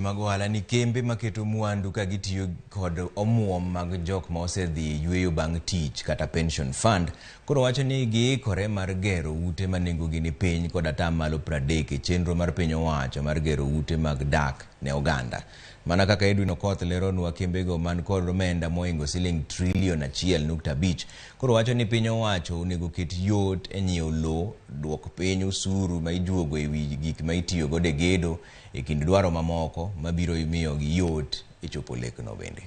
mag ohala ni kembe maketo mwandu ka gitiyo kod omuom mag jok ma osedhi yueyo bang' tich kata pension fund koro wacho ni giikore mar gero ute ma nengogi ni piny kod atamalo 30 e chenro mar piny owacho mar gero ute mag dak ne oganda. Mana kaka Edwin Okoth leronwa, kembego man kod omenda mohingo siling trilion 1.5 koro wacho ni piny owacho onego ket yot e nyiewo lowo, duok piny osuru ma ijuogo e wi gik ma itiyo godo e gedo e kind dwaro mamoko mabiro miyogi yot e chopo lekno bende.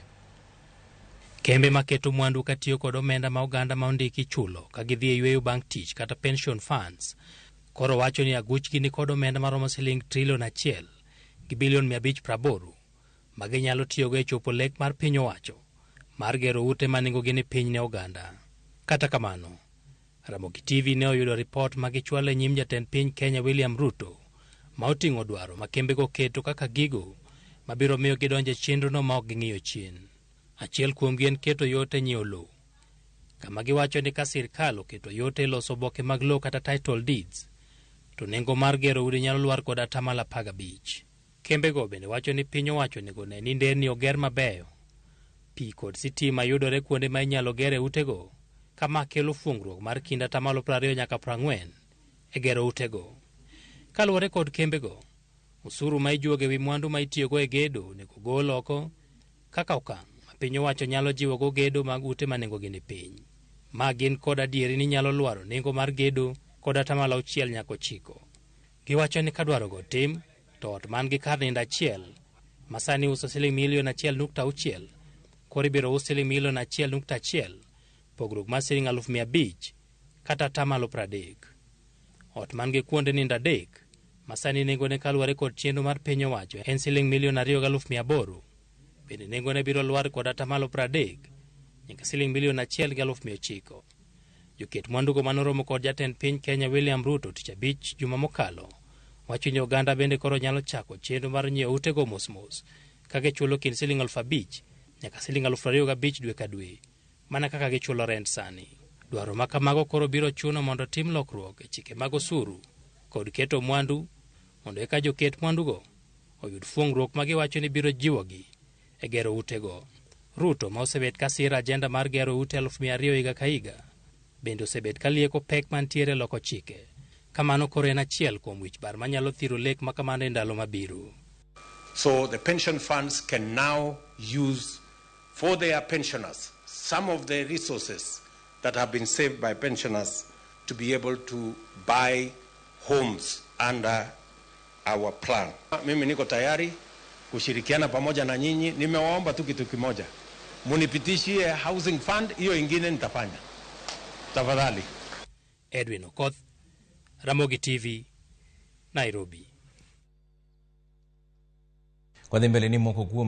Kembe maketo mwandu katiyo kod omenda ma oganda ma ondiki chulo ka gidhi e yueyo bang' tich kata pension funds koro wacho ni aguchgi ni kod omenda maromo siling trilion 1 gi bilion 580 ma ginyalo tiyogo e chopo lek mar piny owacho mar gero ute ma nengogi ni piny ne oganda. Kata kamano, Ramogi TV ne oyudo ripot ma gichwalo e nyim jatend piny Kenya William Ruto ma oting'o dwaro ma kembego keto kaka gigo mabiro miyo gidonjo e chenrono ma ok ging'iyo chien. Achiel kuomgi en keto yot e nyiewo lowo, kama giwacho ni ka sirkal oketo yot e loso oboke mag lowo kata title deeds, to nengo mar gero udi nyalo lwar kod atamalo 15. Kembego bende wacho ni piny owacho onego ne ni nderni oger mabeyo, pi kod sitima yudore kuonde ma inyalo gere utego, kama kelo fuongruok mar kind atamalo 20 nyaka 40 e gero utego. Kaluwore kod kembego, osuru ma ijuogo ewi mwandu ma itiyogo e gedo onego gol oko kaka okang' ma piny owacho nyalo jiwogo gedo mag ute ma nengogi ni piny. Ma gin kod adieri ni nyalo lwaro nengo mar gedo kod atamalo 6 nyaka 9. Giwacho ni ka dwarogo tim, to ot man gi kar nindo achiel ma sani uso siling milion 1.6 koro ibiro us siling milion 1.1, pogruok mar siling 500,000 kata atamalo 30. Ot man gi kuonde nindo adek ma sani nengone kaluwore kod chenro mar piny owacho en siling milion 2.800,000, bende nengone biro lwar kod atamalo 30 nyaka siling milion 1.900,000. Joket mwandugo manoromo kod jatend piny Kenya William Ruto tich abich juma mokalo wacho ni oganda bende koro nyalo chako chenro mar nyiewo utego mosmos ka gichulo kind siling 5,000 nyaka siling 25,000 dwe ka dwe, mana kaka gichulo rent sani. Dwaro ma kamago koro biro chuno mondo tim lokruok e chike mag osuru kod keto mwandu mondo eka joket mwandugo oyud fuongruok ma giwacho ni biro jiwogi e gero utego. Ruto ma osebet ka siro ajenda mar gero ute 200,000 higa ka higa bende osebet ka lieko pek mantiere loko chike. Kamano koro en achiel kuom wich bar manyalo thiro lek ma kamano e ndalo mabiro. So the pension funds can now use for their pensioners some of the resources that have been saved by pensioners to be able to buy homes under our plan. Mimi niko tayari kushirikiana pamoja na nyinyi. Nimewaomba tu kitu kimoja, munipitishie housing fund, hiyo ingine nitafanya. Tafadhali. Edwin Okoth, Ramogi TV, Nairobi. Kwadhi mbele ni moko kuom